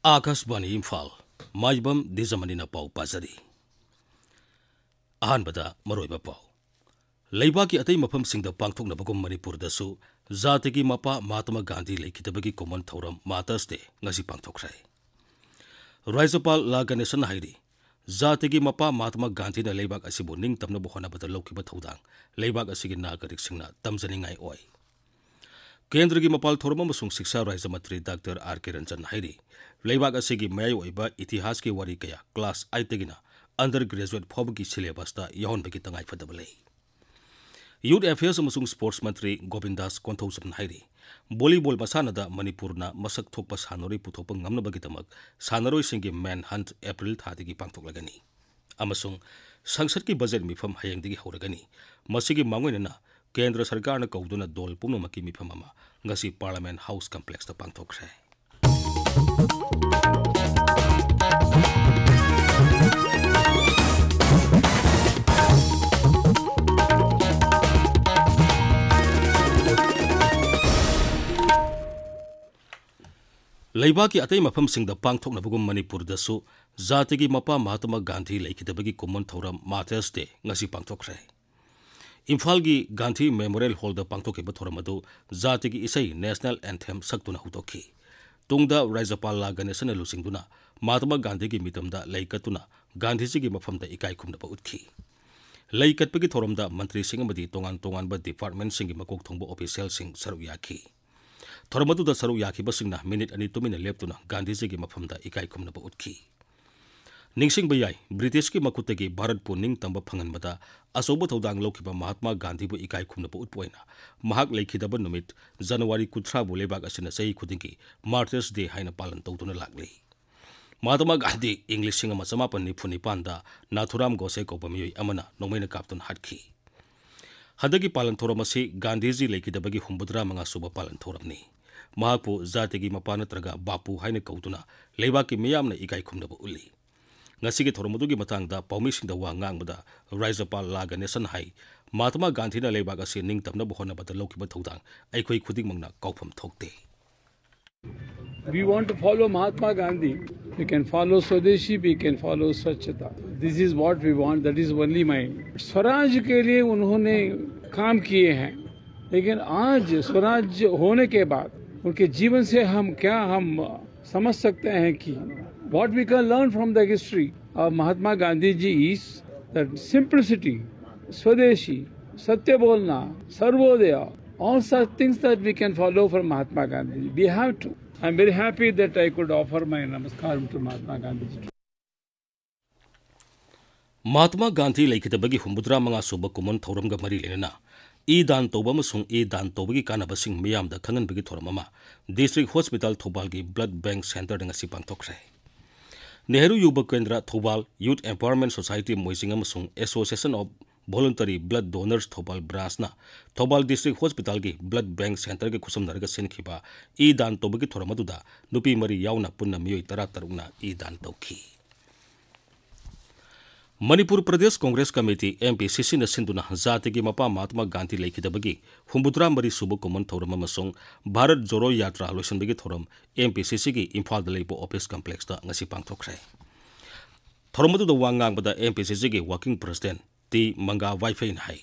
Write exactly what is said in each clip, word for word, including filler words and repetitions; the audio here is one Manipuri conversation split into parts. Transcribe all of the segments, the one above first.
ꯑꯥꯀꯥꯁꯕꯥꯅꯤ ꯏꯝꯐꯥꯜ, ꯃꯥꯏꯕꯝ ꯗꯤꯖꯃꯅꯤꯅ ꯄꯥꯎ ꯄꯥꯖꯔꯤ꯫ ꯑꯍꯥꯟꯕꯗ ꯃꯔꯨꯑꯣꯏꯕ ꯄꯥꯎ꯫ ꯂꯩꯕꯥꯛꯀꯤ ꯑꯇꯩ ꯃꯐꯝꯁꯤꯡꯗ ꯄꯥꯡꯊꯣꯛꯅꯕꯒꯨꯝ ꯃꯅꯤꯄꯨꯔꯗꯁꯨ ꯖꯥꯇꯤꯒꯤ ꯃꯄꯥ ꯃꯍꯥꯇꯃꯥ ꯒꯥꯟꯙꯤ ꯂꯩꯈꯤꯗꯕꯒꯤ ꯀꯨꯝꯑꯣꯟ ꯊꯧꯔꯝ Martyrs Day ꯉꯁꯤ ꯄꯥꯡꯊꯣꯛꯈ꯭ꯔꯦ꯫ ꯔꯥꯖ꯭ꯌꯄꯥꯜ ꯂꯥ ꯒꯅꯦꯁꯟ ꯍꯥꯏꯔꯤ, ꯖꯥꯇꯤꯒꯤ ꯃꯄꯥ ꯃꯍꯥꯇꯃꯥ ꯒꯥꯟꯙꯤꯅ ꯂꯩꯕꯥꯛ ꯑꯁꯤꯕꯨ ꯅꯤꯡꯇꯝꯅꯕ ꯍꯣꯠꯅꯕꯗ ꯂꯧꯈꯤꯕ ꯊꯧꯗꯥꯡ ꯂꯩꯕꯥꯛ ꯑꯁꯤꯒꯤ ꯅꯥꯒꯔꯤꯛꯁꯤꯡꯅ ꯇꯝꯖꯅꯤꯡꯉꯥꯏ ꯑꯣꯏ꯫ ꯀꯦꯟꯗ꯭ꯔꯒꯤ ꯃꯄꯥꯜ ꯊꯧꯔꯝ ꯑꯃꯁꯨꯡ ꯁꯤꯛꯁꯥ ꯔꯥꯖ꯭ꯌ ꯃꯟꯇ꯭ꯔꯤ ꯗꯥꯛꯇꯔ ꯑꯥꯔ ꯀꯦ ꯔꯟꯖꯟ ꯍꯥꯏꯔꯤ, ꯂꯩꯕꯥꯛ ꯑꯁꯤꯒꯤ ꯃꯌꯥꯏ ꯑꯣꯏꯕ ꯏꯇꯤꯍꯥꯁꯀꯤ ꯋꯥꯔꯤ ꯀꯌꯥ class eightꯇꯒꯤꯅ under graduate ꯐꯥꯎꯕꯒꯤ syllabusꯇ ꯌꯥꯎꯍꯟꯕꯒꯤ ꯇꯉꯥꯏꯐꯗꯕ ꯂꯩ꯫ Youth Affairs ꯑꯃꯁꯨꯡ Sports ꯃꯟꯇ꯭ꯔꯤ ꯒꯣꯕꯤꯟꯗꯥꯁ ꯀꯣꯟꯊꯧꯖꯝꯅ ꯍꯥꯏꯔꯤ, volleyball ꯃꯁꯥꯟꯅꯗ ꯃꯅꯤꯄꯨꯔꯅ ꯃꯁꯛ ꯊꯣꯛꯄ ꯁꯥꯟꯅꯔꯣꯏ ꯄꯨꯊꯣꯛꯄ ꯉꯝꯅꯕꯒꯤꯗꯃꯛ ꯁꯥꯟꯅꯔꯣꯏꯁꯤꯡꯒꯤ Manhunt April ꯊꯥꯗꯒꯤ ꯄꯥꯡꯊꯣꯛꯂꯒꯅꯤ꯫ ꯑꯃꯁꯨꯡ ꯁꯪꯁꯠꯀꯤ budget ꯃꯤꯐꯝ ꯍꯌꯦꯡꯗꯒꯤ ꯍꯧꯔꯒꯅꯤ꯫ ꯃꯁꯤꯒꯤ ꯃꯥꯡꯑꯣꯏꯅꯅ ꯀꯦꯟꯗ꯭ꯔ ꯁꯔꯀꯥꯔꯅ ꯀꯧꯗꯨꯅ ꯗꯣꯜ ꯄꯨꯝꯅꯃꯛꯀꯤ ꯃꯤꯐꯝ ꯑꯃ ꯉꯁꯤ Parliament House Complexꯇ ꯄꯥꯡꯊꯣꯛꯈ꯭ꯔꯦ꯫ ꯂꯩꯕꯥꯛꯀꯤ ꯑꯇꯩ ꯃꯐꯝꯁꯤꯡꯗ ꯄꯥꯡꯊꯣꯛꯅꯕꯒꯨꯝ ꯃꯅꯤꯄꯨꯔꯗꯁꯨ ꯖꯥꯇꯤꯒꯤ ꯃꯄꯥ ꯃꯍꯥꯇꯃꯥ ꯒꯥꯟꯙꯤ ꯂꯩꯈꯤꯗꯕꯒꯤ ꯀꯨꯝꯑꯣꯟ ꯊꯧꯔꯝ Martyrs Day ꯉꯁꯤ ꯄꯥꯡꯊꯣꯛꯈ꯭ꯔꯦ꯫ ꯏꯝꯐꯥꯜꯒꯤ ꯒꯥꯟꯙꯤ Memorial Hallꯗ ꯄꯥꯡꯊꯣꯛꯈꯤꯕ ꯊꯧꯔꯝ ꯑꯗꯨ ꯖꯥꯇꯤꯒꯤ ꯏꯁꯩ National Anthem ꯁꯛꯇꯨꯅ ꯍꯧꯗꯣꯛꯈꯤ꯫ ꯇꯨꯡꯗ ꯔꯥꯖ꯭ꯌꯄꯥꯜ ꯂꯥ ꯒꯅꯦꯁꯟꯅ ꯂꯨꯆꯤꯡꯗꯨꯅ ꯃꯍꯥꯇꯃꯥ ꯒꯥꯟꯙꯤꯒꯤ ꯃꯤꯇꯝꯗ ꯂꯩ ꯀꯠꯇꯨꯅ ꯒꯥꯟꯙꯤꯖꯤꯒꯤ ꯃꯐꯝꯗ ꯏꯀꯥꯏ ꯈꯨꯝꯅꯕ ꯎꯠꯈꯤ꯫ ꯂꯩ ꯀꯠꯄꯒꯤ ꯊꯧꯔꯝꯗ ꯃꯟꯇ꯭ꯔꯤꯁꯤꯡ ꯑꯃꯗꯤ ꯇꯣꯉꯥꯟ ꯇꯣꯉꯥꯟꯕ departmentꯁꯤꯡꯒꯤ ꯃꯀꯣꯛ ꯊꯣꯡꯕ officialꯁꯤꯡ ꯁꯔꯨꯛ ꯌꯥꯈꯤ꯫ ꯊꯧꯔꯝ ꯑꯗꯨꯗ ꯁꯔꯨꯛ ꯌꯥꯈꯤꯕꯁꯤꯡꯅ ꯃꯤꯅꯤꯠ ꯑꯅꯤ ꯇꯨꯃꯤꯟꯅ ꯂꯦꯞꯇꯨꯅ ꯒꯥꯟꯙꯤꯖꯤꯒꯤ ꯃꯐꯝꯗ ꯏꯀꯥꯏ ꯈꯨꯝꯅꯕ ꯎꯠꯈꯤ꯫ ꯅꯤꯡꯁꯤꯡꯕ ꯌꯥꯏ, ꯕ꯭ꯔꯤꯇꯤꯁꯀꯤ ꯃꯈꯨꯠꯇꯒꯤ ꯚꯥꯔꯠꯄꯨ ꯅꯤꯡꯇꯝꯕ ꯐꯪꯍꯟꯕꯗ ꯑꯆꯧꯕ ꯊꯧꯗꯥꯡ ꯂꯧꯈꯤꯕ ꯃꯍꯥꯇꯃꯥ ꯒꯥꯟꯙꯤꯕꯨ ꯏꯀꯥꯏ ꯈꯨꯝꯅꯕ ꯎꯠꯄ ꯑꯣꯏꯅ ꯃꯍꯥꯛ ꯂꯩꯈꯤꯗꯕ ꯅꯨꯃꯤꯠ January ꯀꯨꯟꯊ꯭ꯔꯥꯕꯨ ꯂꯩꯕꯥꯛ ꯑꯁꯤꯅ ꯆꯍꯤ ꯈꯨꯗꯤꯡꯒꯤ Martyrs Day ꯍꯥꯏꯅ ꯄꯥꯂꯟ ꯇꯧꯗꯨꯅ ꯂꯥꯛꯂꯤ꯫ ꯃꯍꯥꯇꯃꯥ ꯒꯥꯟꯙꯤ ꯏꯪ ꯂꯤꯁꯤꯡ ꯑꯃ ꯆꯃꯥꯄꯟ ꯅꯤꯐꯨ ꯅꯤꯄꯥꯟꯗ ꯅꯥꯊꯨꯔꯥꯝ ꯒꯣꯁꯦ ꯀꯧꯕ ꯃꯤꯑꯣꯏ ꯑꯃꯅ ꯅꯣꯡꯃꯩꯅ ꯀꯥꯞꯇꯨꯅ ꯍꯥꯠꯈꯤ꯫ ꯍꯟꯗꯛꯀꯤ ꯄꯥꯂꯟ ꯊꯧꯔꯝ ꯑꯁꯤ ꯒꯥꯟꯙꯤꯖꯤ ꯂꯩꯈꯤꯗꯕꯒꯤ ꯍꯨꯝꯐꯨꯇꯔꯥ ꯃꯉꯥ ꯁꯨꯕ ꯄꯥꯂꯟ ꯊꯧꯔꯝꯅꯤ꯫ ꯃꯍꯥꯛꯄꯨ ꯖꯥꯇꯤꯒꯤ ꯃꯄꯥ ꯅꯠꯇ꯭ꯔꯒ ꯕꯥꯄꯨ ꯍꯥꯏꯅ ꯀꯧꯗꯨꯅ ꯂꯩꯕꯥꯛꯀꯤ ꯃꯤꯌꯥꯝꯅ ꯏꯀꯥꯏ ꯈꯨꯝꯅꯕ ꯎꯠꯂꯤ꯫ ꯉꯁꯤꯒꯤ ꯊꯧꯔꯝ ꯑꯗꯨꯒꯤ ꯃꯇꯥꯡꯗ ꯄꯥꯎꯃꯤꯁꯤꯡꯗ ꯋꯥ ꯉꯥꯡꯕꯗ ꯔꯥꯖ꯭ꯌꯄꯥꯜ ꯂꯥ ꯒꯅꯦꯁꯟ ꯍꯥꯏ, ꯃꯍꯥꯇꯃꯥ ꯒꯥꯟꯙꯤꯅ ꯂꯩꯕꯥꯛ ꯑꯁꯤ ꯅꯤꯡꯇꯝꯅꯕ ꯍꯣꯠꯅꯕꯗ ꯂꯧꯈꯤꯕ ꯊꯧꯗꯥꯡ ꯑꯩꯈꯣꯏ ꯈꯨꯗꯤꯡꯃꯛꯅ ꯀꯥꯎꯐꯝ ꯊꯣꯛꯇꯦ꯫ We want to follow Mahatma Gandhi. We can follow Swadeshi, we can follow Swachhata. This is what we want, that is only my. Swaraj के लिए उन्होंने काम किए हैं, लेकिन आज स्वराज होने के बाद उनके जीवन से हम क्या हम समझ सकते हैं कि what we can learn from the history of Mahatma Gandhi ji is that simplicity, Swadeshi, सत्य बोलना, Sarvodaya, all such things that we can follow from Mahatma Gandhi. We have to. I'm very happy that I could offer my namaskaram to Mahatma Gandhi ji. Mahatma Gandhi ꯂꯩꯈꯤꯗꯕꯒꯤ ꯍꯨꯝꯐꯨꯇꯔꯥ ꯃꯉꯥ ꯁꯨꯕ ꯀꯨꯝꯑꯣꯟ ꯊꯧꯔꯝꯒ ꯃꯔꯤ ꯂꯩꯅꯅ ꯏ ꯗꯥꯟ ꯇꯧꯕ ꯑꯃꯁꯨꯡ ꯏ ꯗꯥꯟ ꯇꯧꯕꯒꯤ ꯀꯥꯟꯅꯕꯁꯤꯡ ꯃꯤꯌꯥꯝꯗ ꯈꯪꯍꯟꯕꯒꯤ ꯊꯧꯔꯝ ꯑꯃ ꯗꯤꯁꯇ꯭ꯔꯤꯛ ꯍꯣꯁꯄꯤꯇꯥꯜ ꯊꯧꯕꯥꯜꯒꯤ ꯕ꯭ꯂꯗ ꯕꯦꯡꯛ ꯁꯦꯟꯇꯔꯗ ꯉꯁꯤ ꯄꯥꯡꯊꯣꯛꯈ꯭ꯔꯦ꯫ Nehru Yuva Kendra Thoubal, youth empowerment society Moijing ꯑꯃꯁꯨꯡ association of voluntary blood donors Thoubal ꯕ꯭ꯔꯥꯟꯆꯅ ꯊꯧꯕꯥꯜ ꯗꯤꯁꯇ꯭ꯔꯤꯛ ꯍꯣꯁꯄꯤꯇꯥꯜꯒꯤ ꯕ꯭ꯂꯗ ꯕꯦꯡꯛ ꯁꯦꯟꯇꯔꯒ ꯈꯨꯠꯁꯝꯅꯔꯒ ꯁꯤꯟꯈꯤꯕ ꯏ ꯗꯥꯟ ꯇꯧꯕꯒꯤ ꯊꯧꯔꯝ ꯑꯗꯨꯗ ꯅꯨꯄꯤ ꯃꯔꯤ ꯌꯥꯎꯅ ꯄꯨꯟꯅ ꯃꯤꯑꯣꯏ ꯇꯔꯥ ꯇꯔꯨꯛꯅ ꯏ ꯗꯥꯟ ꯇꯧꯈꯤ꯫ Manipur Pradesh Congress committee, M P ꯁꯤ ꯁꯤꯅ ꯁꯤꯟꯗꯨꯅ ꯖꯥꯇꯤꯒꯤ ꯃꯄꯥ ꯃꯍꯥꯇꯃꯥ ꯒꯥꯟꯙꯤ ꯂꯩꯈꯤꯗꯕꯒꯤ ꯍꯨꯝꯐꯨꯇꯔꯥ ꯃꯔꯤ ꯁꯨꯕ ꯀꯨꯝꯑꯣꯟ ꯊꯧꯔꯝ ꯑꯃꯁꯨꯡ ꯚꯥꯔꯠ ꯖꯣꯔꯣ ꯌꯥꯇ꯭ꯔꯥ ꯂꯣꯏꯁꯤꯟꯕꯒꯤ ꯊꯧꯔꯝ ꯑꯦꯝ ꯄꯤ ꯁꯤ ꯁꯤꯒꯤ ꯏꯝꯐꯥꯜꯗ ꯂꯩꯕ ꯑꯣꯐꯤꯁ ꯀꯝꯄ꯭ꯂꯦꯛꯁꯇ ꯉꯁꯤ ꯄꯥꯡꯊꯣꯛꯈ꯭ꯔꯦ꯫ ꯊꯧꯔꯝ ꯑꯗꯨꯗ ꯋꯥ ꯉꯥꯡꯕꯗ ꯑꯦꯝ ꯄꯤ ꯁꯤ ꯁꯤꯒꯤ ꯋꯥꯔꯀꯤꯡ ꯄ꯭ꯔꯁꯤꯗꯦꯟꯠ ꯇꯤ ꯃꯪꯒꯥ ꯋꯥꯏꯐꯩꯅ ꯍꯥꯏ,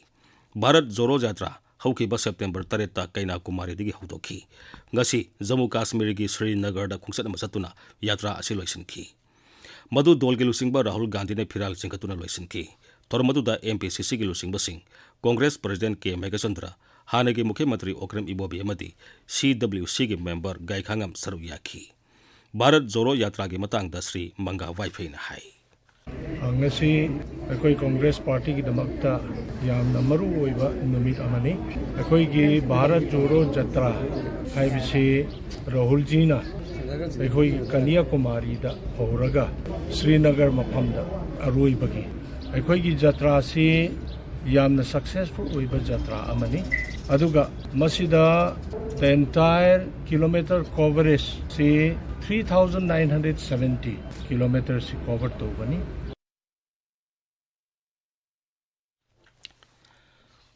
ꯚꯥꯔꯠ ꯖꯣꯔꯣ ꯌꯥꯇ꯭ꯔꯥ ꯍꯧꯈꯤꯕ ꯁꯦꯞꯇꯦꯝꯕꯔ ꯇꯔꯦꯠꯇ ꯀꯩꯅꯥꯀꯨꯃꯥꯔꯤꯗꯒꯤ ꯍꯧꯗꯣꯛꯈꯤ꯫ ꯉꯁꯤ ꯖꯝꯃꯨ ꯀꯥꯁꯃꯤꯔꯒꯤ ꯁ꯭ꯔꯤꯅꯒꯔꯗ ꯈꯣꯡꯆꯠ ꯑꯃ ꯆꯠꯇꯨꯅ ꯌꯥꯇ꯭ꯔꯥ ꯑꯁꯤ ꯂꯣꯏꯁꯤꯟꯈꯤ꯫ ꯃꯗꯨ ꯗꯣꯜꯒꯤ ꯂꯨꯆꯤꯡꯕ ꯔꯥꯍꯨꯜ ꯒꯥꯟꯙꯤꯅ ꯐꯤꯔꯥꯜ ꯆꯤꯡꯈꯠꯇꯨꯅ ꯂꯣꯏꯁꯤꯟꯈꯤ꯫ ꯊꯧꯔꯝ ꯑꯗꯨꯗ ꯑꯦꯝ ꯄꯤ ꯁꯤ ꯁꯤꯒꯤ ꯂꯨꯆꯤꯡꯕꯁꯤꯡ, ꯀꯣꯡꯒ꯭ꯔꯦꯁ ꯄ꯭ꯔꯁꯤꯗꯦꯟꯠ ꯀꯦ ꯃꯦꯘꯆꯟꯗ꯭ꯔ, ꯍꯥꯟꯅꯒꯤ ꯃꯨꯈ꯭ꯌ ꯃꯟꯇ꯭ꯔꯤ ꯑꯣꯀ꯭ꯔꯝ ꯏꯕꯣꯕꯤ ꯑꯃꯗꯤ ꯁꯤ ꯗꯕ꯭ꯂꯤꯌꯨ ꯁꯤꯒꯤ ꯃꯦꯝꯕꯔ ꯒꯥꯏꯈꯥꯉꯝ ꯁꯔꯨꯛ ꯌꯥꯈꯤ꯫ ꯚꯥꯔꯠ ꯖꯣꯔꯣ ꯌꯥꯇ꯭ꯔꯥꯒꯤ ꯃꯇꯥꯡꯗ ꯁ꯭ꯔꯤ ꯃꯪꯒꯥ ꯋꯥꯏꯐꯩꯅ ꯍꯥꯏ꯫ ꯉꯁꯤ ꯑꯩꯈꯣꯏ ꯀꯣꯡꯒ꯭ꯔꯦꯁ ꯄꯥꯔꯇꯤꯒꯤꯗꯃꯛꯇ ꯌꯥꯝꯅ ꯃꯔꯨ ꯑꯣꯏꯕ ꯅꯨꯃꯤꯠ ꯑꯃꯅꯤ꯫ ꯑꯩꯈꯣꯏꯒꯤ ꯚꯥꯔꯠ ꯖꯣꯔꯣ ꯖꯇ꯭ꯔꯥ ꯍꯥꯏꯕꯁꯤ ꯔꯥꯍꯨꯜꯖꯤꯅ ꯑꯩꯈꯣꯏꯒꯤ ꯀꯟꯌꯥꯀꯨꯃꯥꯔꯤꯗ ꯍꯧꯔꯒ ꯁ꯭ꯔꯤꯅꯒꯔ ꯃꯐꯝꯗ ꯑꯔꯣꯏꯕꯒꯤ ꯑꯩꯈꯣꯏꯒꯤ ꯖꯇ꯭ꯔꯥꯁꯤ ꯌꯥꯝꯅ ꯁꯛꯁꯦꯁꯐꯨꯜ ꯑꯣꯏꯕ ꯖꯇ꯭ꯔꯥ ꯑꯃꯅꯤ꯫ ꯑꯗꯨꯒ ꯃꯁꯤꯗ the entire kilometer coverage ꯁꯤ three thousand nine hundred seventy kilometer ꯁꯤ cover ꯇꯧꯒꯅꯤ꯫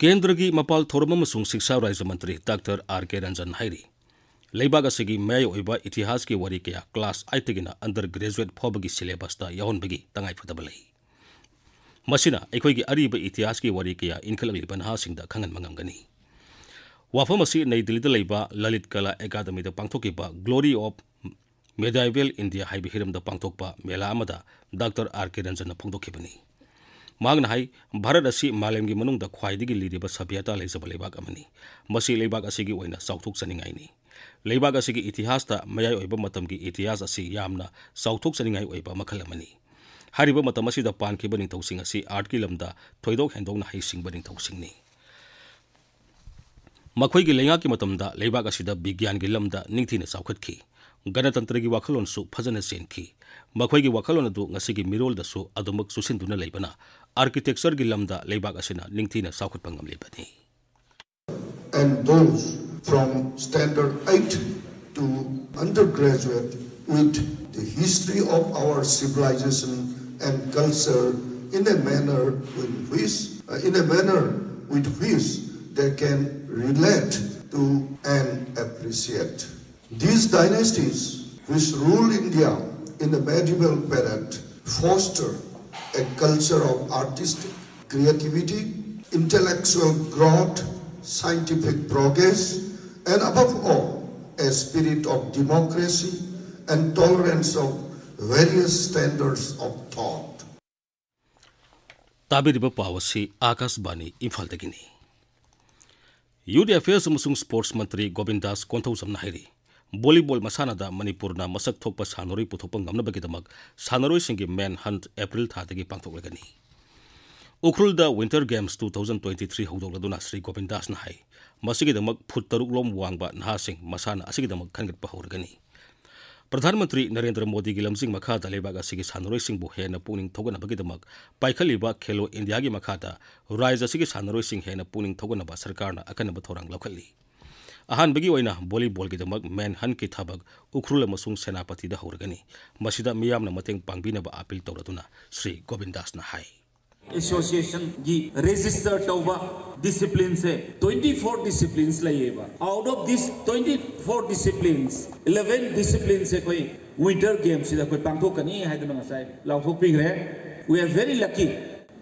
ꯀꯦꯟꯗ꯭ꯔꯒꯤ ꯃꯄꯥꯜ ꯊꯧꯔꯝ ꯑꯃꯁꯨꯡ ꯁꯤꯛꯁꯥ ꯔꯥꯖ꯭ꯌ ꯃꯟꯇ꯭ꯔꯤ ꯗꯥꯛꯇꯔ ꯑꯥꯔ ꯀꯦ ꯔꯟꯖꯟ ꯍꯥꯏꯔꯤ, ꯂꯩꯕꯥꯛ ꯑꯁꯤꯒꯤ ꯃꯌꯥꯏ ꯑꯣꯏꯕ ꯏꯇꯤꯍꯥꯁꯀꯤ ꯋꯥꯔꯤ ꯀꯌꯥ class eight ꯇꯒꯤꯅ under graduate ꯐꯥꯎꯕꯒꯤ syllabus ꯇ ꯌꯥꯎꯍꯟꯕꯒꯤ ꯇꯉꯥꯏꯐꯗꯕ ꯂꯩ꯫ ꯃꯁꯤꯅ ꯑꯩꯈꯣꯏꯒꯤ ꯑꯔꯤꯕ ꯏꯇꯤꯍꯥꯁꯀꯤ ꯋꯥꯔꯤ ꯀꯌꯥ ꯏꯟꯈꯠꯂꯛꯂꯤꯕ ꯅꯍꯥꯁꯤꯡꯗ ꯈꯪꯍꯟꯕ ꯉꯝꯒꯅꯤ꯫ ꯋꯥꯐꯝ ꯑꯁꯤ ꯅꯩ ꯗꯤꯜꯂꯤꯗ ꯂꯩꯕ ꯂꯂꯤꯠ ꯀꯂꯥ ꯑꯦꯀꯥꯗꯃꯤꯗ ꯄꯥꯡꯊꯣꯛꯈꯤꯕ Glory of Medieval India ꯍꯥꯏꯕ ꯍꯤꯔꯝꯗ ꯄꯥꯡꯊꯣꯛꯄ ꯃꯦꯂꯥ ꯑꯃꯗ ꯗꯥꯛꯇꯔ ꯑꯥꯔ ꯀꯦ ꯔꯟꯖꯟꯅ ꯐꯣꯡꯗꯣꯛꯈꯤꯕꯅꯤ꯫ ꯃꯍꯥꯛꯅ ꯍꯥꯏ, ꯚꯥꯔꯠ ꯑꯁꯤ ꯃꯥꯂꯦꯝꯒꯤ ꯃꯅꯨꯡꯗ ꯈ꯭ꯋꯥꯏꯗꯒꯤ ꯂꯤꯔꯤꯕ ꯁꯚ꯭ꯌꯇꯥ ꯂꯩꯖꯕ ꯂꯩꯕꯥꯛ ꯑꯃꯅꯤ꯫ ꯃꯁꯤ ꯂꯩꯕꯥꯛ ꯑꯁꯤꯒꯤ ꯑꯣꯏꯅ ꯆꯥꯎꯊꯣꯛꯆꯅꯤꯡꯉꯥꯏꯅꯤ꯫ ꯂꯩꯕꯥꯛ ꯑꯁꯤꯒꯤ ꯏꯇꯤꯍꯥꯁꯇ ꯃꯌꯥꯏ ꯑꯣꯏꯕ ꯃꯇꯝꯒꯤ ꯏꯇꯤꯍꯥꯁ ꯑꯁꯤ ꯌꯥꯝꯅ ꯆꯥꯎꯊꯣꯛꯆꯅꯤꯡꯉꯥꯏ ꯑꯣꯏꯕ ꯃꯈꯜ ꯑꯃꯅꯤ꯫ ꯍꯥꯏꯔꯤꯕ ꯃꯇꯝ ꯑꯁꯤꯗ ꯄꯥꯟꯈꯤꯕ ꯅꯤꯡꯊꯧꯁꯤꯡ ꯑꯁꯤ artꯀꯤ ꯂꯝꯗ ꯊꯣꯏꯗꯣꯛ ꯍꯦꯟꯗꯣꯛꯅ ꯍꯩꯁꯤꯡꯕ ꯅꯤꯡꯊꯧꯁꯤꯡꯅꯤ꯫ ꯃꯈꯣꯏꯒꯤ ꯂꯩꯉꯥꯛꯀꯤ ꯃꯇꯝꯗ ꯂꯩꯕꯥꯛ ꯑꯁꯤꯗ ꯕꯤꯒ꯭ꯌꯥꯟꯒꯤ ꯂꯝꯗ ꯅꯤꯡꯊꯤꯅ ꯆꯥꯎꯈꯠꯈꯤ꯫ ꯒꯅꯇꯟꯇ꯭ꯔꯒꯤ ꯋꯥꯈꯜꯂꯣꯟꯁꯨ ꯐꯖꯅ ꯆꯦꯟꯈꯤ꯫ ꯃꯈꯣꯏꯒꯤ ꯋꯥꯈꯜꯂꯣꯟ ꯑꯗꯨ ꯉꯁꯤꯒꯤ ꯃꯤꯔꯣꯜꯗꯁꯨ ꯑꯗꯨꯃꯛ ꯆꯨꯁꯤꯟꯗꯨꯅ ꯂꯩꯕꯅ architectureꯒꯤ ꯂꯝꯗ ꯂꯩꯕꯥꯛ ꯑꯁꯤꯅ ꯅꯤꯡꯊꯤꯅ ꯆꯥꯎꯈꯠꯄ ꯉꯝꯂꯤꯕꯅꯤ꯫ And those from standard eight to undergraduate with the history of our civilization and culture in a manner with which, uh, in a manner with which they can relate to and appreciate. These dynasties, which ruled India in the medieval period, fostered a culture of artistic creativity, intellectual growth, scientific progress, and above all, a spirit of democracy and tolerance of various standards of thought. ꯇꯥꯕꯤꯔꯤꯕ ꯄꯥꯎ ꯑꯁꯤ ꯑꯥꯀꯥꯁꯕꯥꯅꯤ ꯏꯝꯐꯥꯜꯗꯒꯤꯅꯤ꯫ Youth Affairs ꯑꯃꯁꯨꯡ Sports ꯃꯟꯇ꯭ꯔꯤ ꯒꯣꯕꯤꯟꯗꯥꯁ ꯀꯣꯟꯊꯧꯖꯝꯅ ꯍꯥꯏꯔꯤ, volleyball ꯃꯁꯥꯟꯅꯗ ꯃꯅꯤꯄꯨꯔꯅ ꯃꯁꯛ ꯊꯣꯛꯄ ꯁꯥꯟꯅꯔꯣꯏ ꯄꯨꯊꯣꯛꯄ ꯉꯝꯅꯕꯒꯤꯗꯃꯛ ꯁꯥꯟꯅꯔꯣꯏꯁꯤꯡꯒꯤ Manhunt April ꯊꯥꯗꯒꯤ ꯄꯥꯡꯊꯣꯛꯂꯒꯅꯤ꯫ ꯎꯈ꯭ꯔꯨꯜꯗ Winter Games two thousand twenty three ꯍꯧꯗꯣꯛꯂꯗꯨꯅ Shri ꯒꯣꯕꯤꯟꯗꯥꯁꯅ ꯍꯥꯏ, ꯃꯁꯤꯒꯤꯗꯃꯛ ꯐꯨꯠ ꯇꯔꯨꯛ ꯂꯣꯝ ꯋꯥꯡꯕ ꯅꯍꯥꯁꯤꯡ ꯃꯁꯥꯟꯅ ꯑꯁꯤꯒꯤꯗꯃꯛ ꯈꯟꯒꯠꯄ ꯍꯧꯔꯒꯅꯤ꯫ ꯄ꯭ꯔꯙꯥꯟ ꯃꯟꯇ꯭ꯔꯤ ꯅꯔꯦꯟꯗ꯭ꯔ ꯃꯣꯗꯤꯒꯤ ꯂꯝꯖꯤꯡ ꯃꯈꯥꯗ ꯂꯩꯕꯥꯛ ꯑꯁꯤꯒꯤ ꯁꯥꯟꯅꯔꯣꯏꯁꯤꯡꯕꯨ ꯍꯦꯟꯅ ꯄꯨꯛꯅꯤꯡ ꯊꯧꯒꯠꯅꯕꯒꯤꯗꯃꯛ ꯄꯥꯏꯈꯠꯂꯤꯕ ꯈꯦꯂꯣ ꯏꯟꯗꯤꯌꯥꯒꯤ ꯃꯈꯥꯗ ꯔꯥꯖ꯭ꯌ ꯑꯁꯤꯒꯤ ꯁꯥꯟꯅꯔꯣꯏꯁꯤꯡ ꯍꯦꯟꯅ ꯄꯨꯛꯅꯤꯡ ꯊꯧꯒꯠꯅꯕ ꯁꯔꯀꯥꯔꯅ ꯑꯀꯟꯅꯕ ꯊꯧꯔꯥꯡ ꯂꯧꯈꯠꯂꯤ꯫ ꯑꯍꯥꯟꯕꯒꯤ ꯑꯣꯏꯅ volleyballꯒꯤꯗꯃꯛ Manhuntꯀꯤ ꯊꯕꯛ ꯎꯈ꯭ꯔꯨꯜ ꯑꯃꯁꯨꯡ ꯁꯦꯅꯥꯄꯇꯤꯗ ꯍꯧꯔꯒꯅꯤ꯫ ꯃꯁꯤꯗ ꯃꯤꯌꯥꯝꯅ ꯃꯇꯦꯡ ꯄꯥꯡꯕꯤꯅꯕ appeal ꯇꯧꯔꯗꯨꯅ ꯁ꯭ꯔꯤ ꯒꯣꯕꯤꯟꯗꯥꯁꯅ ꯍꯥꯏ꯫ ꯑꯦꯁꯣꯁꯤꯌꯦꯁꯟꯒꯤ ꯔꯦꯖꯤꯁꯇꯔ ꯇꯧꯕ ꯗꯤꯁꯤꯄ꯭ꯂꯤꯟꯁꯦ twenty four disciplines ꯂꯩꯌꯦꯕ꯫ Out of this twenty four disciplines, eleven disciplines ꯑꯩꯈꯣꯏ ꯋꯤꯟꯇꯔ ꯒꯦꯝꯁꯤꯗ ꯑꯩꯈꯣꯏ ꯄꯥꯡꯊꯣꯛꯀꯅꯤ ꯍꯥꯏꯗꯨꯅ ꯉꯁꯥꯏ ꯂꯥꯎꯊꯣꯛꯄꯤꯈ꯭ꯔꯦ꯫ We are very lucky꯫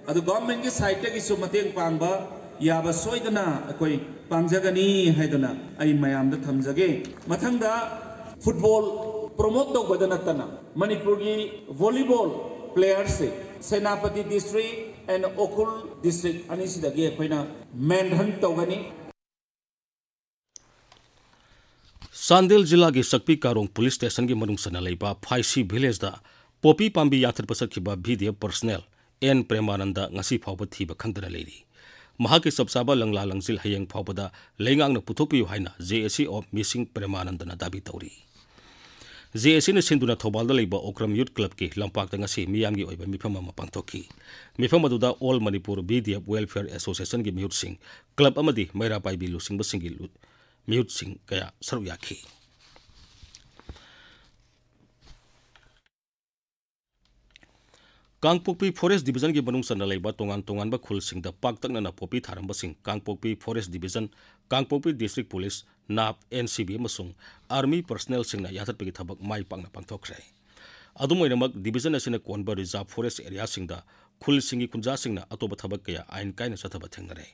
ꯑꯗꯨ ꯒꯚꯔꯟꯃꯦꯟꯠꯀꯤ ꯁꯥꯏꯠꯇꯒꯤꯁꯨ ꯃꯇꯦꯡ ꯄꯥꯡꯕ ꯌꯥꯕ ꯁꯣꯏꯗꯅ ꯑꯩꯈꯣꯏ ꯄꯥꯡꯖꯒꯅꯤ ꯍꯥꯏꯗꯨꯅ ꯑꯩ ꯃꯌꯥꯝꯗ ꯊꯝꯖꯒꯦ꯫ ꯃꯊꯪꯗ ꯐꯨꯠꯕꯣꯜ ꯄ꯭ꯔꯣꯃꯣꯠ ꯇꯧꯕꯗ ꯅꯠꯇꯅ ꯃꯅꯤꯄꯨꯔꯒꯤ ꯚꯣꯂꯤꯕꯣꯜ ꯄ꯭ꯂꯦꯌꯔꯁꯦ Senapati district and Ukhrul district ꯑꯅꯤꯁꯤꯗꯒꯤ ꯑꯩꯈꯣꯏꯅ ꯃꯦꯟ ꯍꯟ ꯇꯧꯒꯅꯤ꯫ ꯆꯥꯟꯗꯦꯜ ꯖꯤꯂꯥꯒꯤ ꯆꯛꯄꯤ ꯀꯥꯔꯣꯡ ꯄꯨꯂꯤꯁ ꯁ꯭ꯇꯦꯁꯟꯒꯤ ꯃꯅꯨꯡ ꯆꯟꯅ ꯂꯩꯕ ꯐꯥꯏꯁꯤ ꯚꯤꯂꯦꯖꯇ ꯄꯣꯄꯤ ꯄꯥꯝꯕꯤ ꯌꯥꯟꯊꯠꯄ ꯆꯠꯈꯤꯕ V D F personnel N Premananda ꯉꯁꯤ ꯐꯥꯎꯕ ꯊꯤꯕ ꯈꯪꯗꯅ ꯂꯩꯔꯤ꯫ ꯃꯍꯥꯛꯀꯤ ꯆꯞ ꯆꯥꯕ ꯂꯪꯂꯥ ꯂꯪꯖꯤꯜ ꯍꯌꯦꯡ ꯐꯥꯎꯕꯗ ꯂꯩꯉꯥꯛꯅ ꯄꯨꯊꯣꯛꯄꯤꯌꯨ ꯍꯥꯏꯅ ꯖꯦ ꯑꯦ ꯁꯤ ꯑꯣꯐ ꯃꯤꯁꯤꯡ ꯄ꯭ꯔꯦꯃꯥꯅꯟꯗꯅ ꯗꯥꯕꯤ ꯇꯧꯔꯤ꯫ ꯖꯦ ꯑꯦ ꯁꯤꯅ ꯁꯤꯟꯗꯨꯅ ꯊꯧꯕꯥꯜꯗ ꯂꯩꯕ ꯑꯣꯀ꯭ꯔꯝ ꯌꯨꯠ ꯀ꯭ꯂꯕꯀꯤ ꯂꯝꯄꯥꯛꯇ ꯉꯁꯤ ꯃꯤꯌꯥꯝꯒꯤ ꯑꯣꯏꯕ ꯃꯤꯐꯝ ꯑꯃ ꯄꯥꯡꯊꯣꯛꯈꯤ꯫ ꯃꯤꯐꯝ ꯑꯗꯨꯗ all Manipur V D F welfare ꯑꯦꯁꯣꯁꯤꯌꯦꯁꯟꯒꯤ ꯃꯤꯍꯨꯠꯁꯤꯡ, ꯀ꯭ꯂꯕ ꯑꯃꯗꯤ ꯃꯩꯔꯥ ꯄꯥꯏꯕꯤ ꯂꯨꯆꯤꯡꯕꯁꯤꯡꯒꯤ ꯂꯨ-, ꯃꯤꯍꯨꯠꯁꯤꯡ ꯀꯌꯥ ꯁꯔꯨꯛ ꯌꯥꯈꯤ꯫ ꯀꯥꯡꯄꯣꯛꯄꯤ ꯐꯣꯔꯦꯁ ꯗꯤꯕꯤꯖꯟꯒꯤ ꯃꯅꯨꯡ ꯆꯟꯅ ꯂꯩꯕ ꯇꯣꯉꯥꯟ ꯇꯣꯉꯥꯟꯕ ꯈꯨꯜꯁꯤꯡꯗ ꯄꯥꯛꯇꯛꯅꯅ ꯄꯣꯄꯤ ꯊꯥꯔꯝꯕꯁꯤꯡ Kangpokpi forest division, Kangpokpi district police, ꯅꯥꯞ, ꯑꯦꯟ ꯁꯤ ꯕꯤ ꯑꯃꯁꯨꯡ ꯑꯥꯔꯃꯤ ꯄꯔꯁꯅꯦꯜꯁꯤꯡꯅ ꯌꯥꯟꯊꯠꯄꯒꯤ ꯊꯕꯛ ꯃꯥꯏ ꯄꯥꯛꯅ ꯄꯥꯡꯊꯣꯛꯈ꯭ꯔꯦ꯫ ꯑꯗꯨꯝ ꯑꯣꯏꯅꯃꯛ, ꯗꯤꯕꯤꯖꯟ ꯑꯁꯤꯅ ꯀꯣꯟꯕ ꯔꯤꯖꯥꯔꯚ ꯐꯣꯔꯦꯁ ꯑꯦꯔꯤꯌꯥꯁꯤꯡꯗ ꯈꯨꯜꯁꯤꯡꯒꯤ ꯈꯨꯟꯖꯥꯁꯤꯡꯅ ꯑꯇꯣꯞꯄ ꯊꯕꯛ ꯀꯌꯥ ꯑꯥꯏꯟ ꯀꯥꯏꯅ ꯆꯠꯊꯕ ꯊꯦꯡꯅꯔꯦ꯫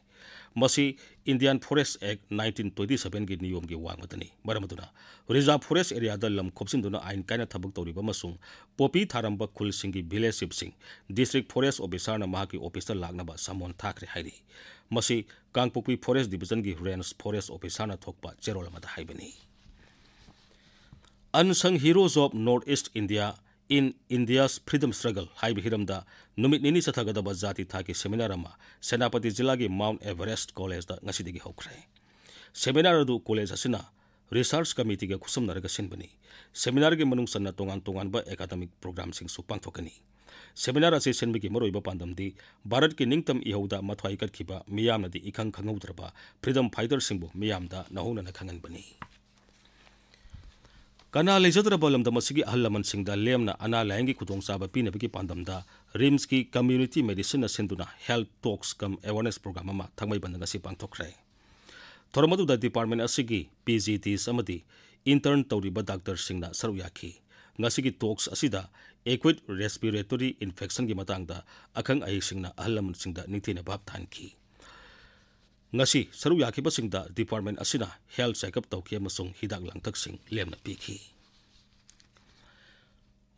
ꯃꯁꯤ Indian Forest Act nineteen twenty seven ꯒꯤ ꯅꯤꯌꯣꯝꯒꯤ ꯋꯥꯡꯃꯗꯅꯤ꯫ ꯃꯔꯝ ꯑꯗꯨꯅ, ꯔꯤꯖꯥꯔꯚ ꯐꯣꯔꯦꯁ ꯑꯦꯔꯤꯌꯥꯗ ꯂꯝ ꯈꯣꯞꯆꯤꯟꯗꯨꯅ ꯑꯥꯏꯟ ꯀꯥꯏꯅ ꯊꯕꯛ ꯇꯧꯔꯤꯕ ꯑꯃꯁꯨꯡ ꯄꯣꯄꯤ ꯊꯥꯔꯝꯕ ꯈꯨꯜꯁꯤꯡꯒꯤ ꯚꯤꯂꯦꯖ ꯆꯤꯐꯁꯤꯡ ꯗꯤꯁꯇ꯭ꯔꯤꯛ ꯐꯣꯔꯦꯁ ꯑꯣꯐꯤꯁꯥꯔꯅ ꯃꯍꯥꯛꯀꯤ ꯑꯣꯐꯤꯁꯇ ꯂꯥꯛꯅꯕ ꯁꯃꯣꯟ ꯊꯥꯈ꯭ꯔꯦ ꯍꯥꯏꯔꯤ꯫ ꯃꯁꯤ ꯀꯥꯡꯄꯣꯛꯄꯤ ꯐꯣꯔꯦꯁ ꯗꯤꯕꯤꯖꯟꯒꯤ ꯔꯦꯟꯖ ꯐꯣꯔꯦꯁ ꯑꯣꯐꯤꯁꯥꯔꯅ ꯊꯣꯛꯄ ꯆꯦꯔꯣꯜ ꯑꯃꯗ ꯍꯥꯏꯕꯅꯤ꯫ Unsung Heroes of North East India in India's Freedom Struggle ꯍꯥꯏꯕ ꯍꯤꯔꯝꯗ ꯅꯨꯃꯤꯠ ꯅꯤꯅꯤ ꯆꯠꯊꯒꯗꯕ ꯖꯥꯇꯤ ꯊꯥꯛꯀꯤ ꯁꯦꯃꯤꯅꯥꯔ ꯑꯃ ꯁꯦꯅꯥꯄꯇꯤ ꯖꯤꯂꯥꯒꯤ ꯃꯥꯎꯟꯠ ꯑꯦꯚꯔꯦꯁ꯭ꯠ ꯀꯣꯂꯦꯖꯇ ꯉꯁꯤꯗꯒꯤ ꯍꯧꯈ꯭ꯔꯦ꯫ ꯁꯦꯃꯤꯅꯥꯔ ꯑꯗꯨ ꯀꯣꯂꯦꯖ ꯑꯁꯤꯅ ꯔꯤꯁꯔꯆ ꯀꯃꯤꯇꯤꯒ ꯈꯨꯠꯁꯝꯅꯔꯒ ꯁꯤꯟꯕꯅꯤ꯫ ꯁꯦꯃꯤꯅꯥꯔꯒꯤ ꯃꯅꯨꯡ ꯆꯟꯅ ꯇꯣꯉꯥꯟ ꯇꯣꯉꯥꯟꯕ ꯑꯦꯀꯥꯗꯃꯤꯛ ꯄ꯭ꯔꯣꯒ꯭ꯔꯥꯝꯁꯤꯡꯁꯨ ꯄꯥꯡꯊꯣꯛꯀꯅꯤ꯫ ꯁꯦꯃꯤꯅꯥꯔ ꯑꯁꯤ ꯁꯤꯟꯕꯒꯤ ꯃꯔꯨꯑꯣꯏꯕ ꯄꯥꯟꯗꯝꯗꯤ ꯚꯥꯔꯠꯀꯤ ꯅꯤꯡꯇꯝ ꯏꯍꯧꯗ ꯃꯊ꯭ꯋꯥꯏ ꯀꯠꯈꯤꯕ ꯃꯤꯌꯥꯝꯅꯗꯤ ꯏꯈꯪ ꯈꯪꯍꯧꯗ꯭ꯔꯕ ꯐ꯭ꯔꯤꯗꯝ ꯐꯥꯏꯇꯔꯁꯤꯡꯕꯨ ꯃꯤꯌꯥꯝꯗ ꯅꯧꯍꯧꯅꯅ ꯈꯪꯍꯟꯕꯅꯤ꯫ ꯀꯅꯥ ꯂꯩꯖꯗ꯭ꯔꯕ ꯂꯝꯗꯝ ꯑꯁꯤꯒꯤ ꯑꯍꯜ ꯂꯃꯟꯁꯤꯡꯗ ꯂꯦꯝꯅ ꯑꯅꯥ ꯂꯥꯌꯦꯡꯒꯤ ꯈꯨꯗꯣꯡꯆꯥꯕ ꯄꯤꯅꯕꯒꯤ ꯄꯥꯟꯗꯝꯗ ꯔꯤꯝꯁꯀꯤ ꯀꯝꯃ꯭ꯌꯨꯅꯤꯇꯤ ꯃꯦꯗꯤꯁꯤꯟꯅ ꯁꯤꯟꯗꯨꯅ Health Talks cum Awareness Program ꯑꯃ ꯊꯥꯡꯃꯩꯕꯟꯗ ꯉꯁꯤ ꯄꯥꯡꯊꯣꯛꯈ꯭ꯔꯦ꯫ ꯊꯧꯔꯝ ꯑꯗꯨꯗ ꯗꯤꯄꯥꯔꯠꯃꯦꯟ ꯑꯁꯤꯒꯤ ꯄꯤ ꯖꯤ ꯇꯤꯁ ꯑꯃꯗꯤ ꯏꯟꯇꯔꯟ ꯇꯧꯔꯤꯕ ꯗꯥꯛꯇꯔꯁꯤꯡꯅ ꯁꯔꯨꯛ ꯌꯥꯈꯤ꯫ ꯉꯁꯤꯒꯤ ꯇꯣꯛꯁ ꯑꯁꯤꯗ acute respiratory infectionꯒꯤ ꯃꯇꯥꯡꯗ ꯑꯈꯪ ꯑꯍꯩꯁꯤꯡꯅ ꯑꯍꯜ ꯂꯃꯟꯁꯤꯡꯗ ꯅꯤꯡꯊꯤꯅ ꯚꯥꯞ ꯇꯥꯍꯟꯈꯤ꯫ ꯉꯁꯤ ꯁꯔꯨꯛ ꯌꯥꯈꯤꯕꯁꯤꯡꯗ ꯗꯤꯄꯥꯔꯠꯃꯦꯟ ꯑꯁꯤꯅ health checkup ꯇꯧꯈꯤ ꯑꯃꯁꯨꯡ ꯍꯤꯗꯥꯛ ꯂꯥꯡꯊꯛꯁꯤꯡ ꯂꯦꯝꯅ ꯄꯤꯈꯤ꯫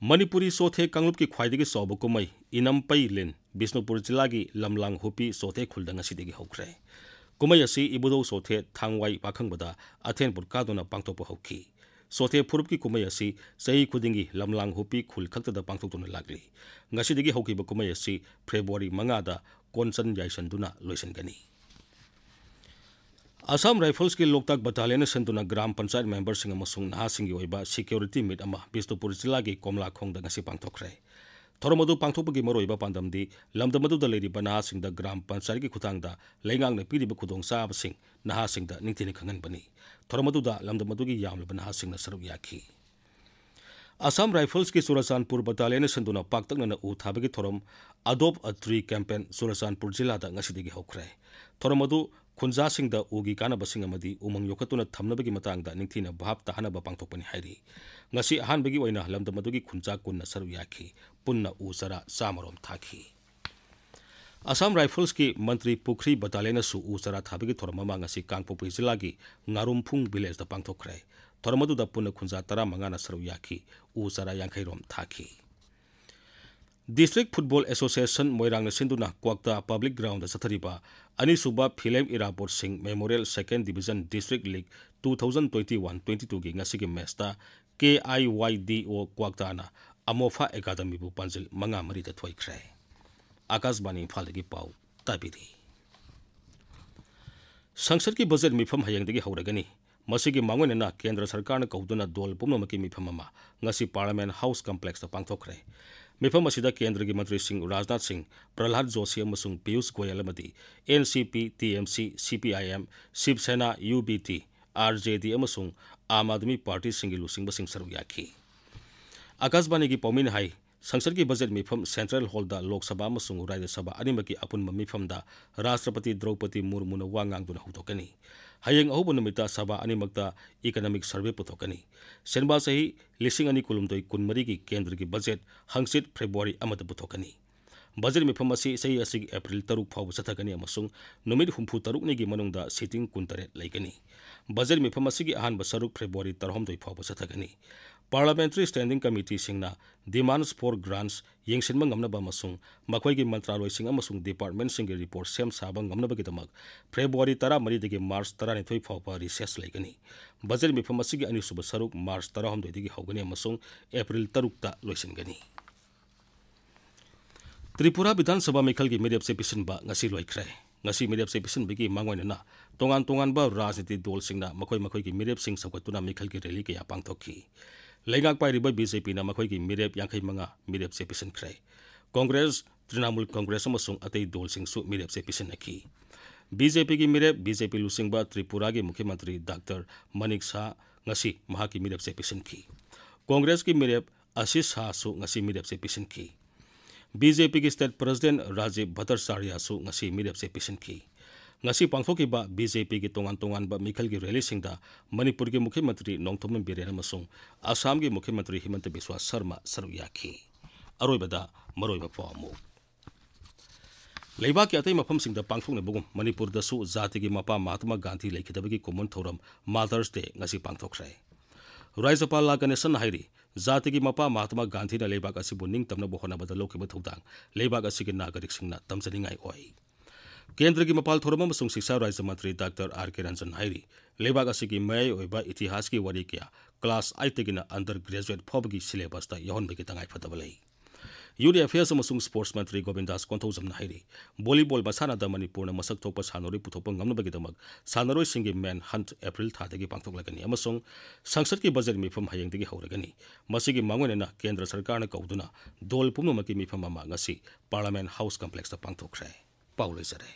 ꯃꯅꯤꯄꯨꯔꯤ ꯆꯣꯊꯦ ꯀꯥꯡꯂꯨꯞꯀꯤ ꯈ꯭ꯋꯥꯏꯗꯒꯤ ꯆꯥꯎꯕ ꯀꯨꯝꯍꯩ ꯏꯅꯝ ꯄꯩ ꯂꯤꯟ ꯕꯤꯁꯅꯨꯄꯨꯔ ꯖꯤꯂꯥꯒꯤ ꯂꯝꯂꯥꯡ ꯍꯨꯄꯤ ꯆꯣꯊꯦ ꯈꯨꯜꯗ ꯉꯁꯤꯗꯒꯤ ꯍꯧꯈ꯭ꯔꯦ꯫ ꯀꯨꯝꯍꯩ ꯑꯁꯤ ꯏꯕꯨꯙꯧ ꯆꯣꯊꯦ ꯊꯥꯡꯋꯥꯏ ꯄꯥꯈꯪꯕꯗ ꯑꯊꯦꯟꯄꯣꯠ ꯀꯥꯗꯨꯅ ꯄꯥꯡꯊꯣꯛꯄ ꯍꯧꯈꯤ꯫ ꯆꯣꯊꯦ ꯐꯨꯔꯨꯞꯀꯤ ꯀꯨꯝꯍꯩ ꯑꯁꯤ ꯆꯍꯤ ꯈꯨꯗꯤꯡꯒꯤ ꯂꯝꯂꯥꯡ ꯍꯨꯄꯤ ꯈꯨꯜ ꯈꯛꯇꯗ ꯄꯥꯡꯊꯣꯛꯇꯨꯅ ꯂꯥꯛꯂꯤ꯫ ꯉꯁꯤꯗꯒꯤ ꯍꯧꯈꯤꯕ ꯀꯨꯝꯍꯩ ꯑꯁꯤ ꯐꯦꯕ꯭ꯔꯨꯋꯥꯔꯤ ꯃꯉꯥꯗ ꯀꯣꯟꯆꯟ ꯌꯥꯏꯁꯟꯗꯨꯅ ꯂꯣꯏꯁꯤꯟꯒꯅꯤ꯫ ꯑꯁꯥꯝ ꯔꯥꯏꯐꯜꯁꯀꯤ ꯂꯣꯛꯇꯥꯛ ꯕꯠꯇꯥꯂꯤꯌꯟꯅ ꯁꯤꯟꯗꯨꯅ ꯒ꯭ꯔꯥꯝ ꯄꯟꯆꯥꯌꯠ ꯃꯦꯝꯕꯔꯁꯤꯡ ꯑꯃꯁꯨꯡ ꯅꯍꯥꯁꯤꯡꯒꯤ ꯑꯣꯏꯕ ꯁꯤꯀ꯭ꯌꯨꯔꯤꯇꯤ ꯃꯤꯠ ꯑꯃ ꯕꯤꯁꯅꯨꯄꯨꯔ ꯖꯤꯂꯥꯒꯤ ꯀꯣꯝꯂꯥꯈꯣꯡꯗ ꯉꯁꯤ ꯄꯥꯡꯊꯣꯛꯈ꯭ꯔꯦ꯫ ꯊꯧꯔꯝ ꯑꯗꯨ ꯄꯥꯡꯊꯣꯛꯄꯒꯤ ꯃꯔꯨꯑꯣꯏꯕ ꯄꯥꯟꯗꯝꯗꯤ ꯂꯝꯗꯝ ꯑꯗꯨꯗ ꯂꯩꯔꯤꯕ ꯅꯍꯥꯁꯤꯡꯗ ꯒ꯭ꯔꯥꯝ ꯄꯟꯆꯥꯌꯠꯀꯤ ꯈꯨꯠꯊꯥꯡꯗ ꯂꯩꯉꯥꯛꯅ ꯄꯤꯔꯤꯕ ꯈꯨꯗꯣꯡꯆꯥꯕꯁꯤꯡ ꯅꯍꯥꯁꯤꯡꯗ ꯅꯤꯡꯊꯤꯅ ꯈꯪꯍꯟꯕꯅꯤ꯫ ꯊꯧꯔꯝ ꯑꯗꯨꯗ ꯂꯝꯗꯝ ꯑꯗꯨꯒꯤ ꯌꯥꯝꯂꯕ ꯅꯍꯥꯁꯤꯡꯅ ꯁꯔꯨꯛ ꯌꯥꯈꯤ꯫ ꯑꯁꯥꯝ ꯔꯥꯏꯐꯜꯁꯀꯤ ꯆꯨꯔꯆꯥꯟꯄꯨꯔ ꯕꯠꯇꯥꯂꯤꯌꯟꯅ ꯁꯤꯟꯗꯨꯅ ꯄꯥꯛꯇꯛꯅꯅ ꯎ ꯊꯥꯕꯒꯤ ꯊꯧꯔꯝ Adopt a Tree campaign Churachandpur ꯖꯤꯂꯥꯗ ꯉꯁꯤꯗꯒꯤ ꯍꯧꯈ꯭ꯔꯦ꯫ ꯊꯧꯔꯝ ꯑꯗꯨ ꯈꯨꯟꯖꯥꯁꯤꯡꯗ ꯎꯒꯤ ꯀꯥꯟꯅꯕꯁꯤꯡ ꯑꯃꯗꯤ ꯎꯃꯪ ꯌꯣꯛꯈꯠꯇꯨꯅ ꯊꯝꯅꯕꯒꯤ ꯃꯇꯥꯡꯗ ꯅꯤꯡꯊꯤꯅ ꯚꯥꯞ ꯇꯥꯍꯟꯅꯕ ꯄꯥꯡꯊꯣꯛꯄꯅꯤ ꯍꯥꯏꯔꯤ꯫ ꯉꯁꯤ ꯑꯍꯥꯟꯕꯒꯤ ꯑꯣꯏꯅ ꯂꯝꯗꯝ ꯑꯗꯨꯒꯤ ꯈꯨꯟꯖꯥ ꯀꯨꯟꯅ ꯁꯔꯨꯛ ꯌꯥꯈꯤ꯫ ꯄꯨꯟꯅ ꯎ ꯆꯥꯔꯥ ꯆꯥꯝꯃꯔꯣꯝ ꯊꯥꯈꯤ꯫ ꯑꯁꯥꯝ ꯔꯥꯏꯐꯜꯁꯀꯤ ꯃꯟꯇ꯭ꯔꯤ ꯄꯨꯈ꯭ꯔꯤ ꯕꯠꯇꯥꯂꯤꯌꯟꯅꯁꯨ ꯎ ꯆꯥꯔꯥ ꯊꯥꯕꯒꯤ ꯊꯧꯔꯝ ꯑꯃ ꯉꯁꯤ ꯀꯥꯡꯄꯣꯛꯄꯤ ꯖꯤꯂꯥꯒꯤ ꯉꯥꯔꯨꯝꯐꯨꯡ ꯚꯤꯂꯦꯖꯇ ꯄꯥꯡꯊꯣꯛꯈ꯭ꯔꯦ꯫ ꯊꯧꯔꯝ ꯑꯗꯨꯗ ꯄꯨꯟꯅ ꯈꯨꯟꯖꯥ ꯇꯔꯥꯃꯉꯥꯅ ꯁꯔꯨꯛ ꯌꯥꯈꯤ꯫ ꯎ ꯆꯥꯔꯥ ꯌꯥꯡꯈꯩ ꯔꯣꯝ ꯊꯥꯈꯤ꯫ ꯗꯤꯁꯇ꯭ꯔꯤꯛ ꯐꯨꯠꯕꯣꯜ ꯑꯦꯁꯣꯁꯤꯌꯦꯁꯟ ꯃꯣꯏꯔꯥꯡꯅ ꯁꯤꯟꯗꯨꯅ ꯀ꯭ꯋꯥꯛꯇꯥ ꯄꯕ꯭ꯂꯤꯛ ꯒ꯭ꯔꯥꯎꯟꯗ ꯆꯠꯊꯔꯤꯕ ꯑꯅꯤꯁꯨꯕ Philem Irabot Singh memorial second division district league two thousand twenty one twenty ꯇꯨꯒꯤ ꯉꯁꯤꯒꯤ ꯃꯦꯆꯇ ꯀꯦ ꯑꯥꯏ ꯋꯥꯏ ꯗꯤ ꯑꯣ ꯀ꯭ꯋꯥꯛꯇꯥꯅ ꯑꯃꯣꯐꯥ ꯑꯦꯀꯥꯗꯃꯤꯕꯨ ꯄꯥꯟꯖꯤꯜ ꯃꯉꯥ ꯃꯔꯤꯗ ꯊꯣꯏꯈ꯭ꯔꯦ꯫ ꯑꯥꯀꯥꯁꯕꯥꯅꯤ ꯏꯝꯐꯥꯜꯗꯒꯤ ꯄꯥꯎ ꯇꯥꯕꯤꯔꯤ꯫ ꯁꯪꯁꯠꯀꯤ ꯕꯖꯦꯠ ꯃꯤꯐꯝ ꯍꯌꯦꯡꯗꯒꯤ ꯍꯧꯔꯒꯅꯤ꯫ ꯃꯁꯤꯒꯤ ꯃꯥꯡꯑꯣꯏꯅꯅ ꯀꯦꯟꯗ꯭ꯔ ꯁꯔꯀꯥꯔꯅ ꯀꯧꯗꯨꯅ ꯗꯣꯜ ꯄꯨꯝꯅꯃꯛꯀꯤ ꯃꯤꯐꯝ ꯑꯃ ꯉꯁꯤ ꯄꯥꯔꯂꯤꯌꯥꯃꯦꯟ ꯍꯥꯎꯁ ꯀꯝꯄ꯭ꯂꯦꯛꯁꯇ ꯄꯥꯡꯊꯣꯛꯈ꯭ꯔꯦ꯫ ꯃꯤꯐꯝ ꯑꯁꯤꯗ ꯀꯦꯟꯗ꯭ꯔꯒꯤ ꯃꯟꯇ꯭ꯔꯤꯁꯤꯡ ꯔꯥꯖꯅꯥꯊ ꯁꯤꯡ, ꯄ꯭ꯔꯍꯂꯥꯗ ꯖꯣꯁꯤ ꯑꯃꯁꯨꯡ ꯄꯤꯌꯨꯁ ꯒꯣꯌꯦꯜ ꯑꯃꯗꯤ ꯑꯦꯟ ꯁꯤ ꯄꯤ, ꯇꯤ ꯑꯦꯝ ꯁꯤ, ꯁꯤ ꯄꯤ I M, Shiv Sena, U B T, R J D ꯑꯃꯁꯨꯡ ꯑꯥꯝ ꯑꯥꯗꯃꯤ ꯄꯥꯔꯇꯤꯁꯤꯡꯒꯤ ꯂꯨꯆꯤꯡꯕꯁꯤꯡ ꯁꯔꯨꯛ ꯌꯥꯈꯤ꯫ ꯑꯀꯥꯁꯕꯥꯅꯤꯒꯤ ꯄꯥꯎꯃꯤꯅ ꯍꯥꯏ, ꯁꯪꯁꯠꯀꯤ ꯕꯖꯦꯠ ꯃꯤꯐꯝ ꯁꯦꯟꯇ꯭ꯔꯦꯜ ꯍꯣꯜꯗ ꯂꯣꯛ ꯁꯚꯥ ꯑꯃꯁꯨꯡ ꯔꯥꯖ꯭ꯌ ꯁꯚꯥ ꯑꯅꯤꯃꯛꯀꯤ ꯑꯄꯨꯟꯕ ꯃꯤꯐꯝꯗ ꯔꯥꯁꯇ꯭ꯔꯄꯇꯤ ꯗ꯭ꯔꯧꯄꯗꯤ ꯃꯨꯔꯃꯨꯅ ꯋꯥ ꯉꯥꯡꯗꯨꯅ ꯍꯧꯗꯣꯛꯀꯅꯤ꯫ ꯍꯌꯦꯡ ꯑꯍꯧꯕ ꯅꯨꯃꯤꯠꯇ ꯁꯚꯥ ꯑꯅꯤꯃꯛꯇ ꯏꯀꯅꯣꯃꯤꯛ ꯁꯔꯚꯦ ꯄꯨꯊꯣꯛꯀꯅꯤ꯫ ꯁꯦꯟꯕꯥ ꯆꯍꯤ ꯂꯤꯁꯤꯡ ꯑꯅꯤ ꯀꯨꯟꯍꯨꯝꯗꯣꯏ ꯀꯨꯟꯃꯔꯤꯒꯤ ꯀꯦꯟꯗ꯭ꯔꯒꯤ ꯕꯖꯦꯠ ꯍꯪꯆꯤꯠ ꯐꯦꯕ꯭ꯔꯨꯋꯥꯔꯤ ꯑꯃꯗ ꯄꯨꯊꯣꯛꯀꯅꯤ꯫ ꯕꯖꯦꯠ ꯃꯤꯐꯝ ꯑꯁꯤ ꯆꯍꯤ ꯑꯁꯤꯒꯤ ꯑꯦꯄ꯭ꯔꯤꯜ ꯇꯔꯨꯛ ꯐꯥꯎꯕ ꯆꯠꯊꯒꯅꯤ ꯑꯃꯁꯨꯡ ꯅꯨꯃꯤꯠ ꯍꯨꯝꯐꯨ ꯇꯔꯨꯛꯅꯤꯒꯤ ꯃꯅꯨꯡꯗ ꯁꯤꯇꯤꯡ ꯀꯨꯟꯇꯔꯦꯠ ꯂꯩꯒꯅꯤ꯫ ꯕꯖꯦꯠ ꯃꯤꯐꯝ ꯑꯁꯤꯒꯤ ꯑꯍꯥꯟꯕ ꯁꯔꯨꯛ ꯐꯦꯕ꯭ꯔꯨꯋꯥꯔꯤ ꯇꯔꯥꯍꯨꯝꯗꯣꯏ ꯐꯥꯎꯕ ꯆꯠꯊꯒꯅꯤ꯫ Parliamentary Standing Committeeꯁꯤꯡꯅ demand for grants ꯌꯦꯡꯁꯤꯟꯕ ꯉꯝꯅꯕ ꯑꯃꯁꯨꯡ ꯃꯈꯣꯏꯒꯤ ꯃꯟꯇ꯭ꯔꯥꯂꯣꯏꯁꯤꯡ ꯑꯃꯁꯨꯡ departmentꯁꯤꯡꯒꯤ report ꯁꯦꯝ ꯁꯥꯕ ꯉꯝꯅꯕꯒꯤꯗꯃꯛ ꯐꯦꯕ꯭ꯔꯨꯋꯥꯔꯤ ꯇꯔꯥꯃꯔꯤꯗꯒꯤ ꯃꯥꯔꯆ ꯇꯔꯥꯅꯤꯊꯣꯏ ꯐꯥꯎꯕ recess ꯂꯩꯒꯅꯤ꯫ ꯕꯖꯦꯠ ꯃꯤꯐꯝ ꯑꯁꯤꯒꯤ ꯑꯅꯤꯁꯨꯕ ꯁꯔꯨꯛ ꯃꯥꯔꯆ ꯇꯔꯥꯍꯨꯝꯗꯣꯏꯗꯒꯤ ꯍꯧꯒꯅꯤ ꯑꯃꯁꯨꯡ ꯑꯦꯄ꯭ꯔꯤꯜ ꯇꯔꯨꯛꯇ ꯂꯣꯏꯁꯤꯟꯒꯅꯤ꯫ ꯇ꯭ꯔꯤꯄꯨꯔꯥ ꯕꯤꯙꯥꯟ ꯁꯚꯥ ꯃꯤꯈꯜꯒꯤ ꯃꯤꯔꯦꯞꯁꯦ ꯄꯤꯁꯤꯟꯕ ꯉꯁꯤ ꯂꯣꯏꯈ꯭ꯔꯦ꯫ ꯉꯁꯤ ꯃꯤꯔꯦꯞꯁꯦ ꯄꯤꯁꯤꯟꯕꯒꯤ ꯃꯥꯡꯑꯣꯏꯅꯅ ꯇꯣꯉꯥꯟ ꯇꯣꯉꯥꯟꯕ ꯔꯥꯖꯅꯤꯇꯤ ꯗꯜꯁꯤꯡꯅ ꯃꯈꯣꯏ ꯃꯈꯣꯏꯒꯤ ꯃꯤꯔꯦꯞꯁꯤꯡ ꯁꯧꯒꯠꯇꯨꯅ ꯃꯤꯈꯜꯒꯤ rally ꯀꯌꯥ ꯄꯥꯡꯊꯣꯛꯈꯤ꯫ ꯂꯩꯉꯥꯛ ꯄꯥꯏꯔꯤꯕ BJPꯅ ꯃꯈꯣꯏꯒꯤ ꯃꯤꯔꯦꯞ ꯌꯥꯡꯈꯩ ꯃꯉꯥ ꯃꯤꯔꯦꯞꯁꯦ ꯄꯤꯁꯤꯟꯈ꯭ꯔꯦ꯫ ꯀꯣꯡꯒ꯭ꯔꯦꯁ, ꯇ꯭ꯔꯤꯅꯥꯃꯨꯜ ꯀꯣꯡꯒ꯭ꯔꯦꯁ ꯑꯃꯁꯨꯡ ꯑꯇꯩ ꯗꯜꯁꯤꯡꯁꯨ ꯃꯤꯔꯦꯞꯁꯦ ꯄꯤꯁꯤꯟꯅꯈꯤ꯫ BJPꯒꯤ ꯃꯤꯔꯦꯞ, BJP ꯂꯨꯆꯤꯡꯕ ꯇ꯭ꯔꯤꯄꯨꯔꯥꯒꯤ ꯃꯨꯈ꯭ꯌ ꯃꯟꯇ꯭ꯔꯤ ꯗꯥꯛꯇꯔ ꯃꯅꯤꯛ ꯁꯥꯍ ꯉꯁꯤ ꯃꯍꯥꯛꯀꯤ ꯃꯤꯔꯦꯞꯁꯦ ꯄꯤꯁꯤꯟꯈꯤ꯫ ꯀꯣꯡꯒ꯭ꯔꯦꯁꯀꯤ ꯃꯤꯔꯦꯞ ꯑꯁꯤꯁ ꯁꯥꯍꯁꯨ ꯉꯁꯤ ꯃꯤꯔꯦꯞꯁꯦ ꯄꯤꯁꯤꯟꯈꯤ꯫ BJPꯒꯤ state president ꯔꯥꯖꯤꯕ ꯚꯠꯇꯆꯥꯔꯌꯥꯁꯨ ꯉꯁꯤ ꯃꯤꯔꯦꯞꯁꯦ ꯄꯤꯁꯤꯟꯈꯤ꯫ ꯉꯁꯤ ꯄꯥꯡꯊꯣꯛꯈꯤꯕ BJPꯒꯤ ꯇꯣꯉꯥꯟ ꯇꯣꯉꯥꯟꯕ ꯃꯤꯈꯜꯒꯤ rallyꯁꯤꯡꯗ ꯃꯅꯤꯄꯨꯔꯒꯤ ꯃꯨꯈ꯭ꯌ ꯃꯟꯇ꯭ꯔꯤ ꯅꯣꯡꯊꯣꯝꯕꯝ ꯕꯤꯔꯦꯟ ꯑꯃꯁꯨꯡ ꯑꯁꯥꯝꯒꯤ ꯃꯨꯈ꯭ꯌ ꯃꯟꯇ꯭ꯔꯤ ꯍꯤꯃꯟꯇ ꯕꯤꯁ꯭ꯋꯥ ꯁꯔꯃ ꯁꯔꯨꯛ ꯌꯥꯈꯤ꯫ ꯑꯔꯣꯏꯕꯗ ꯃꯔꯨꯑꯣꯏꯕ ꯄꯥꯎ ꯑꯃꯨꯛ꯫ ꯂꯩꯕꯥꯛꯀꯤ ꯑꯇꯩ ꯃꯐꯝꯁꯤꯡꯗ ꯄꯥꯡꯊꯣꯛꯅꯕꯒꯨꯝ ꯃꯅꯤꯄꯨꯔꯗꯁꯨ ꯖꯥꯇꯤꯒꯤ ꯃꯄꯥ ꯃꯍꯥꯇꯃꯥ ꯒꯥꯟꯙꯤ ꯂꯩꯈꯤꯗꯕꯒꯤ ꯀꯨꯝꯑꯣꯟ ꯊꯧꯔꯝ Mother's Day ꯉꯁꯤ ꯄꯥꯡꯊꯣꯛꯈ꯭ꯔꯦ꯫ ꯔꯥꯖ꯭ꯌꯄꯥꯜ ꯂꯥ ꯒꯅꯦꯁꯟꯅ ꯍꯥꯏꯔꯤ, ꯖꯥꯇꯤꯒꯤ ꯃꯄꯥ ꯃꯍꯥꯇꯃꯥ ꯒꯥꯟꯙꯤꯅ ꯂꯩꯕꯥꯛ ꯑꯁꯤꯕꯨ ꯅꯤꯡꯇꯝꯅꯕ ꯍꯣꯠꯅꯕꯗ ꯂꯧꯈꯤꯕ ꯊꯧꯗꯥꯡ ꯂꯩꯕꯥꯛ ꯑꯁꯤꯒꯤ ꯅꯥꯒꯔꯤꯛꯁꯤꯡꯅ ꯇꯝꯖꯅꯤꯡꯉꯥꯏ ꯑꯣꯏ꯫ ꯀꯦꯟꯗ꯭ꯔꯒꯤ ꯃꯄꯥꯜ ꯊꯧꯔꯝ ꯑꯃꯁꯨꯡ ꯁꯤꯛꯁꯥ ꯔꯥꯖ꯭ꯌ ꯃꯟꯇ꯭ꯔꯤ ꯗꯥꯛꯇꯔ ꯑꯥꯔ ꯀꯦ ꯔꯟꯖꯟ ꯍꯥꯏꯔꯤ, ꯂꯩꯕꯥꯛ ꯑꯁꯤꯒꯤ ꯃꯌꯥꯏ ꯑꯣꯏꯕ ꯏꯇꯤꯍꯥꯁꯀꯤ ꯋꯥꯔꯤ ꯀꯌꯥ class eightꯇꯒꯤꯅ undergraduate ꯐꯥꯎꯕꯒꯤ syllabusꯇ ꯌꯥꯎꯍꯟꯕꯒꯤ ꯇꯉꯥꯏꯐꯗꯕ ꯂꯩ꯫ Youth Affairs ꯑꯃꯁꯨꯡ Sports ꯃꯟꯇ꯭ꯔꯤ ꯒꯣꯕꯤꯟꯗꯥꯁ ꯀꯣꯟꯊꯧꯖꯝꯅ ꯍꯥꯏꯔꯤ, volleyball ꯃꯁꯥꯟꯅꯗ ꯃꯅꯤꯄꯨꯔꯅ ꯃꯁꯛ ꯊꯣꯛꯄ ꯁꯥꯟꯅꯔꯣꯏ ꯄꯨꯊꯣꯛꯄ ꯉꯝꯅꯕꯒꯤꯗꯃꯛ ꯁꯥꯟꯅꯔꯣꯏꯁꯤꯡꯒꯤ manhunt ꯑꯦꯄ꯭ꯔꯤꯜ ꯊꯥꯗꯒꯤ ꯄꯥꯡꯊꯣꯛꯂꯒꯅꯤ ꯑꯃꯁꯨꯡ ꯁꯪꯁꯠꯀꯤ ꯕꯖꯦꯠ ꯃꯤꯐꯝ ꯍꯌꯦꯡꯗꯒꯤ ꯍꯧꯔꯒꯅꯤ꯫ ꯃꯁꯤꯒꯤ ꯃꯥꯡꯑꯣꯏꯅꯅ ꯀꯦꯟꯗ꯭ꯔ ꯁꯔꯀꯥꯔꯅ ꯀꯧꯗꯨꯅ ꯗꯜ ꯄꯨꯝꯅꯃꯛꯀꯤ ꯃꯤꯐꯝ ꯑꯃ ꯉꯁꯤ Parliament House Complexꯇ ꯄꯥꯡꯊꯣꯛꯈ꯭ꯔꯦ꯫ ꯄꯥꯎ ꯂꯣꯏꯖꯔꯦ꯫